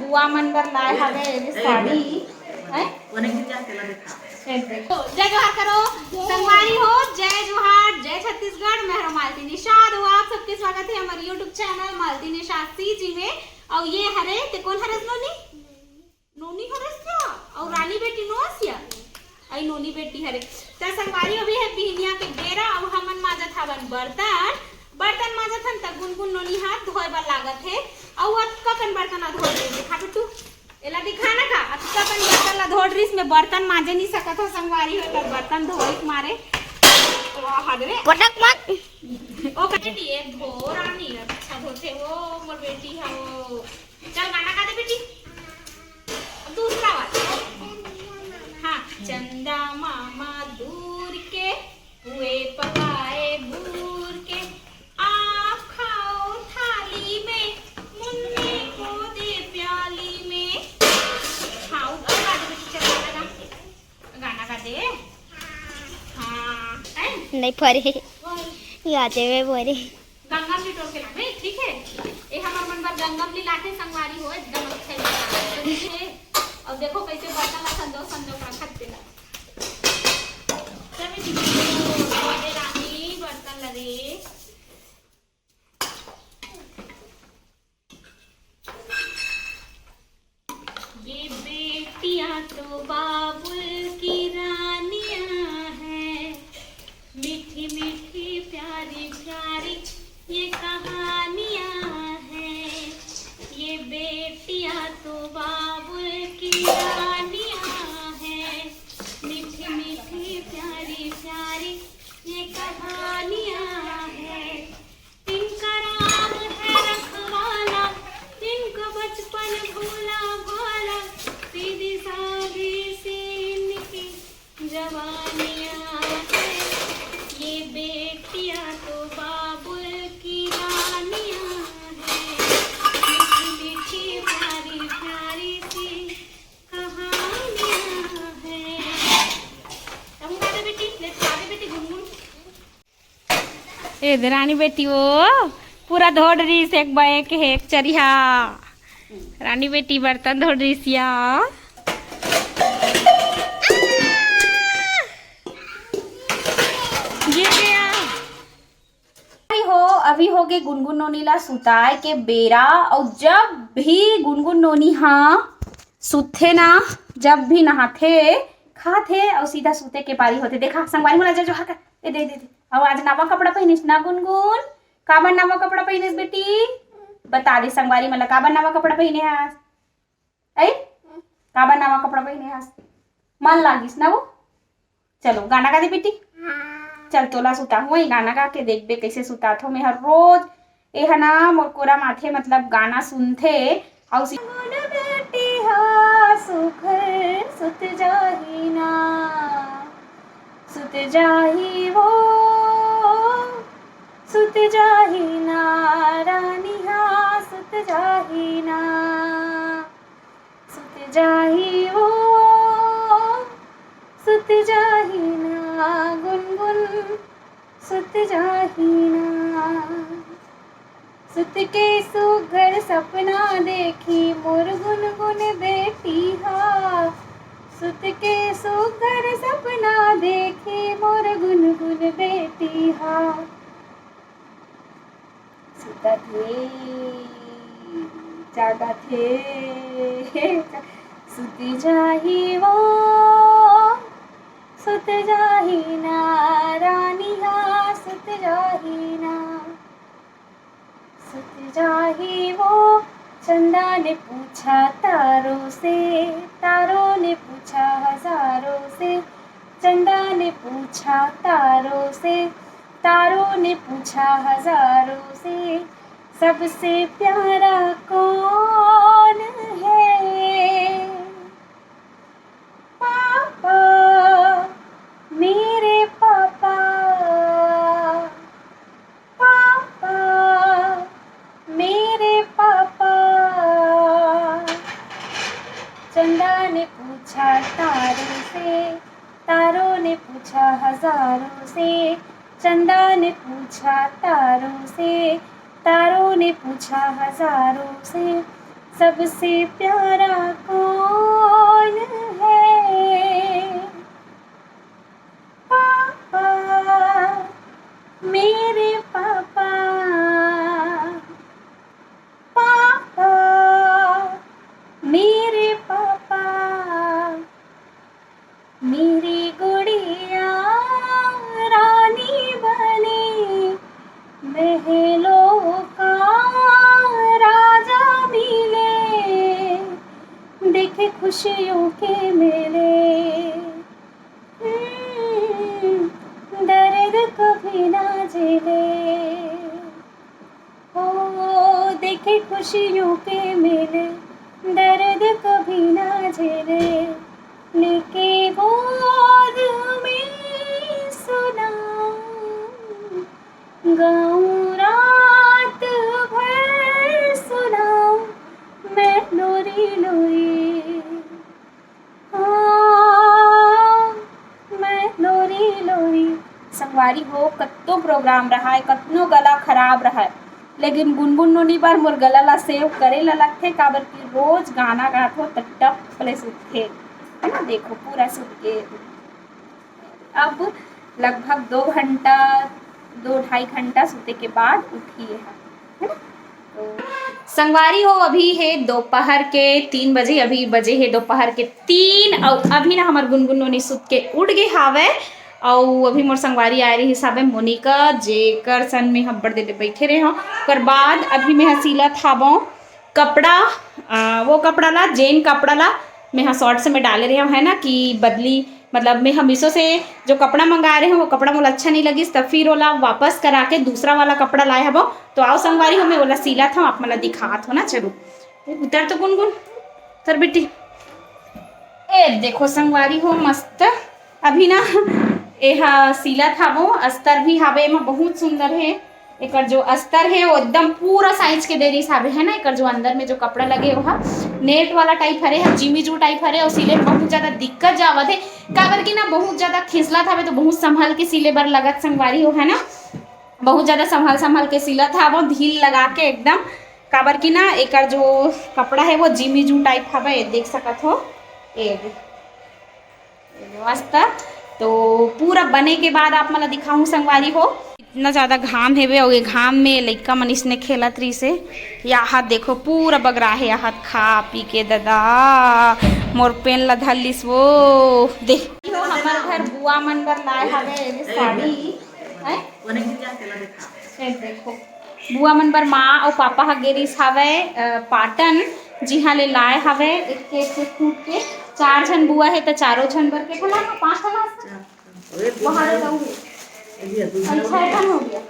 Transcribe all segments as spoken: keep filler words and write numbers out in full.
बुआ मन बर लाए हवे ये साड़ी, हैं? ये देखो। जय जोहार करो, संगवारी हो, जय जोहार, जय छत्तीसगढ़, मैं हरो मालती निषाद, अउ आप सबके स्वागत है हमारे YouTube channel Malti Nishad C G में। अउ ये हरे, ते कोन हरस नोनी? नोनी हरस क्या? अउ रानी बेटी नोसिया? आई नोनी बेटी हरे। त संगवारी, अभी है बिहनिया के बेरा, अउ हमन माजत हवन बर्तन। बर्तन माजत हन त गुनगुन नोनी हाथ धोए बर लागत हे। अउ अतका कन बर्तन ला धोए दे, देखा बेटू, एला दिखा ना का, अतका कन बर्तन ला धोड़ रिस, मैं बर्तन माजे नहीं सकत हो संगवारी हो, त बर्तन धोए के मारे। वाह रे। पटक मत। ओ बेटी, ये धो रानी, अच्छा धोते हो मोर बेटी हो। चल गाना गा दे बेटी। अब दूसरा वाला। हाँ। चंदा मामा दूर के, हुए पकाए भूर के, आप खाओ थाली में, मुन्ने को दे प्याली में। हाँ, अब गा दे बेटी, चल गाना गा। गाना गा दे। हाँ, है? नहीं परे। और गाते हुए बोले। गंगामली टोर के लाबे, ठीक है? ए हमर मन बर गंगामली लाथे संगवारी हो, एकदम अच्छा ही बना है। अउ देखो कैसे बर्तन ला संजो संजो रखत तेला। चल बेटी, दे रानी बर्तन ला रे। ये बेटियां तो बाबुल की रानियां हैं, मीठी मीठी प्यारी प्यारी ये कहानियां हैं। ये बेटियां तो बाबुल की रानियां हैं, मीठी मीठी प्यारी प्यारी ये कहानियां हैं। इनका राम है रखवाला, इनका बचपन भोला भाला, सीधी सादी सी इनकी जवानियां है। ये बेटियां तो बाबुल की रानियां हैं, मीठी मीठी प्यारी प्यारी सी कहानियां हैं। अब गा दे बेटी, ले गा दे बेटी गुनगुन। ए दे रानी बेटी, ओ पूरा धोड़ रिस एक बा एक हे एक चरिहा। रानी बेटी बर्तन धोड़ रिस या। गिर गया। हो, अभी होगे गुनगुन नोनी ला सुताए के बेरा। अउ जब भी गुनगुन नोनी हा सुतथे ना, जब भी नहाथे, खाथे अउ सीधा सुते के पारी होथे। देखा संगवारी मन ला, जय जोहार कर। ए दे, दे, दे। अउ आज नवा कपड़ा पहिनिस ना गुनगुन? काबर नवा कपड़ा पहिनिस बेटी? बता दे संगवारी मन ला, काबर नवा कपड़ा पहिने हस? ऐ, काबर नवा कपड़ा पहिने हस? मन लागिस ना वो? चलो गाना गा दे बेटी। चल तोला सुता हूँ, गाना गा के देखबे कैसे सुतात हो। मैं हर रोज ए ह ना मोर कोरा माथे, मतलब गाना सुनथे। अउ सी- गुन बेटी हा सुघर सुत जाही ना, सुत जाही वो, सुत जाही ना, रानी हा सुत जाही ना, सुत जाही वो, सुत जाही ना, गुनगुन सुत जाही ना। सुत के सुघर सपना देखी मोर गुनगुन बेटी हा, सुत के सुघर सपना देखी मोर गुनगुन बेटी हा। सुतत हे, जागत हे, सुत जाही वो, सुत जाही ना, रानी हा सुत जाही ना, सुत जाही वो। चंदा ने पूछा तारों से, तारों ने पूछा हजारों से, चंदा ने पूछा तारों से, तारों ने पूछा हजारों से, सबसे प्यारा कौन है? पापा, मेरे पापा, पापा, मेरे पापा। चंदा ने पूछा तारों से, तारों ने पूछा हजारों से, चंदा ने पूछा तारों से, तारों ने पूछा हजारों से, सबसे प्यारा कौन है? पापा, मेरे पापा, पापा, मेरे पापा। मेरी गुड़िया रानी बने, महलों का राजा मिले, देखे खुशियों के मेले। हम्म, दर्द कभी ना झेले। ओ, देखे खुशियों के मेले, दर्द कभी ना झेले, लेके गोद में सुनाऊं, गाऊं रात भर सुनाऊं मैं लोरी लोरी। हाँ, मैं लोरी लोरी। संगवारी हो, कतनो प्रोग्राम रहय, कतनो गला खराब रहय, लेकिन गुनगुन नोनी बर मोर गला ला सेव करे ला लगथे, काबर कि रोज गाना गाथों त टप ले सुतथे, है ना। देखो, पूरा सुत के अब लगभग दो घंटा, दो ढाई घंटा सुते के बाद उठी हे, है ना। तो संगवारी हो, अभी हे दोपहर के तीन बजे, अभी बजे हे दोपहर के तीन, अउ अभी ना हमर गुनगुन नोनी सुत के उठ गे हावय। अउ अभी मोर संगवारी आए रहिस हावय मोनिका, जेकर सन में हम बड़ देर ले बैठे रहे हव। ओकर बाद अभी मैं ह सीलत हावों कपड़ा, आ, वो कपड़ा ला, जेन कपड़ा ला मैं ह शॉर्ट्स में डाले रहे हव, है ना, कि बदली, मतलब मैं ह मीशो से जो कपड़ा मंगाए रहे हव, वो कपड़ा मोला अच्छा नहीं लगिस, त फिर ओला वापस करा के दूसरा वाला कपड़ा लाए हवों। तो आओ संगवारी हो, मैं ओला सीलत हव, आप मन ला दिखात हव ना। चलो उतर तो गुनगुन, उतर बेटी। ए देखो संगवारी हो, मस्त अभी ना एहा सीलत हावों, अस्तर भी हावे एमा, बहुत सुंदर हे। एकर जो अस्तर हे वो एकदम पूरा साइज के दे रिहिस हावे, है ना। एकर जो अंदर में जो कपड़ा लगे ओहा नेट वाला टाइप हरे, हा जिमी जू टाइप हरे, अउ सिले में बहुत ज्यादा दिक्कत जावत हे, काबर कि ना बहुत ज्यादा खिसलत हावे, तो बहुत संभल के सिले बर लगत संगवारी हो, है ना। बहुत ज्यादा संभल संभल के सिलत हावों, ढील लगा के एकदम, काबर कि ना एकर जो कपड़ा हे वो जिमी जू टाइप हवे, देख सकत हो। ए दे, ए दे मस्त। तो पूरा बने के बाद आप मन ला दिखाहूँ संगवारी हो। इतना ज्यादा घाम हेवे, अउ ये घाम में लइका मन इसने खेलत रहिस हे। यहाँ देखो पूरा बगरा हे, यहाँ खा पी के ददा मोर पेन ला धर लिस वो। दे, हमर घर बुआ मन बर लाए हवे ये साड़ी, हैं? ए देखो, बुआ मन बर माँ अउ पापा ह गे रिहिस हावय, अ, पाटन, जिहाँ ले लाए हावय एक, एक, एक सूट के। चार झन बुआ हे, त चारों झन बर के ठन लाए हव? पाँच ठन लाए हव? वहाँ ले जाऊँ। अभी छह ठन हो गया।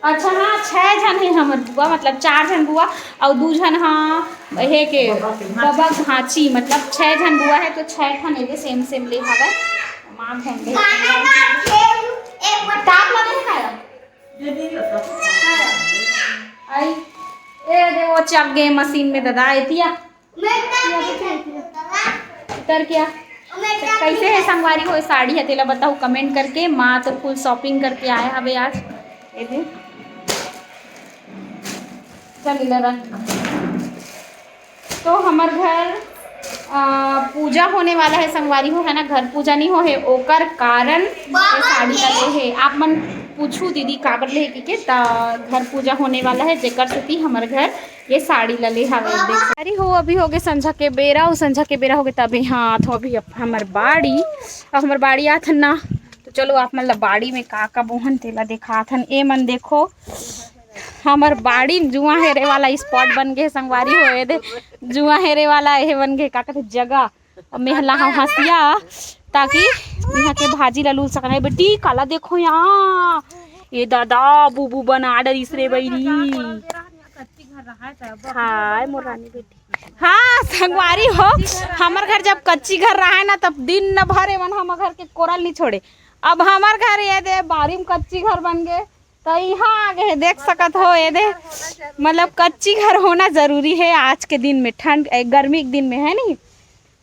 अच्छा, हाँ, छह झन हे हमर बुआ, मतलब चार झन बुआ अउ दू झन, हाँ, हे के बबा के भांची। बबा के भांची, मतलब छह झन बुआ हे, तो छह ठन एदे सेम सेम ले हावय। माँ घोंडे। ताप लगे हे ना? आई, ए दे वो चक गे मशीन में ददा, एतिया। उतर क्या? तो कैसे हे संगवारी हो साड़ी ह, तेला बताओ कमेंट करके। माँ तो फुल शॉपिंग करके आए हवे आज। ये दे। चल इला रख। तो हमर घर, अ, पूजा होने वाला हे संगवारी हो, है ना, घर पूजा नहीं हो हे, ओकर कारण ये साड़ी ला ले हे। आप मन पूछू दीदी काबर ले हे कि के, त घर पूजा होने वाला हे, जेकर सेती हमर घर ये साड़ी ला ले हावे। देख, अरे हो, अभी हो गे संझा के बेरा, अउ संझा के बेरा हो गे, तबे हाँ, तो अभी अप-, हमर बाड़ी, अब हमर बाड़ी आथन ना, तो चलो आप मन ला बाड़ी में का का बोहन तेला देखाथन। ए मन देखो, हमर बाड़ी जुआ हेरे वाला स्पॉट बन गे संगवारी हो। ए दे, जुआ हेरे वाला एहे बन गे, का कहते, जगह। अब मैं हला हूँ हंसिया, ताकि यहाँ के भाजी ला लूल सकना है। बेटी, काला देखो यहाँ, ये दादा, बूबू बना डरिस रे बइरी। हाय मोर रानी बेटी। हाँ संगवारी हो, हमर घर जब कच्ची घर रहा है ना, तब दिन न भर एमन हमर घर के कोरल नहीं छोड़े। अब हमर घर ये दे बारी में कच्ची घर बन गए, तो यहाँ आ गए, देख सकत हो, ये दे, मतलब कच्ची घर होना जरूरी है आज के दिन में, ठंड, ए, गर्मी के दिन में, है नहीं?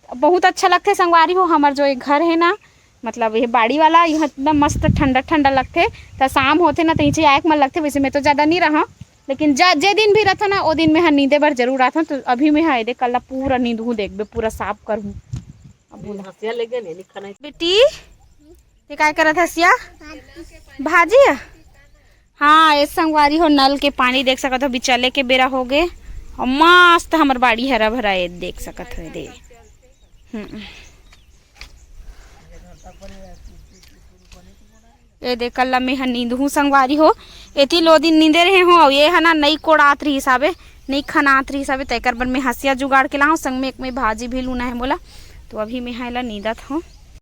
बहुत अच्छा लगथे संगवारी हो, हमर जो ये घर है ना, मतलब ये बाड़ी वाला, यहाँ एकदम मस्त ठंडा ठंडा लगथे। तो शाम होथे ना, तो नीचे आए के मन लगथे। वैसे मैं तो ज़्यादा नहीं रहा, लेकिन जा, जे दिन भी रहिथे ना, ओ दिन में हा नींदे बर जरूर आथन। तो अभी में हा एदे कल्ला पूरा नींदहूँ, देखबे, पूरा साफ करहूँ। अब बोला। हंसिया ले गए नहीं, खाना। बेटी, ते काय करत हस या? भाजी? हाँ, ए संगवारी हो, नल के पानी देख सकत हो, बिचले के बेरा हो गए। और मस्त हमर बाड़ी हरा भरा, ये देख सकत हो, ये दे। हम्म। ये दे, कल्ला में हा नींदहूँ संगवारी हो। एती लो दिन नींदे रहे हों, अउ ये हा ना नई कोड़ात रहिस हाबे, नई खनात रहिस हाबे, तेकर बर में हंसिया जुगाड़ के लाहूँ, संग में एक में भाजी भी लूना हे मोला। तो अभी में हा एला नींदत हों।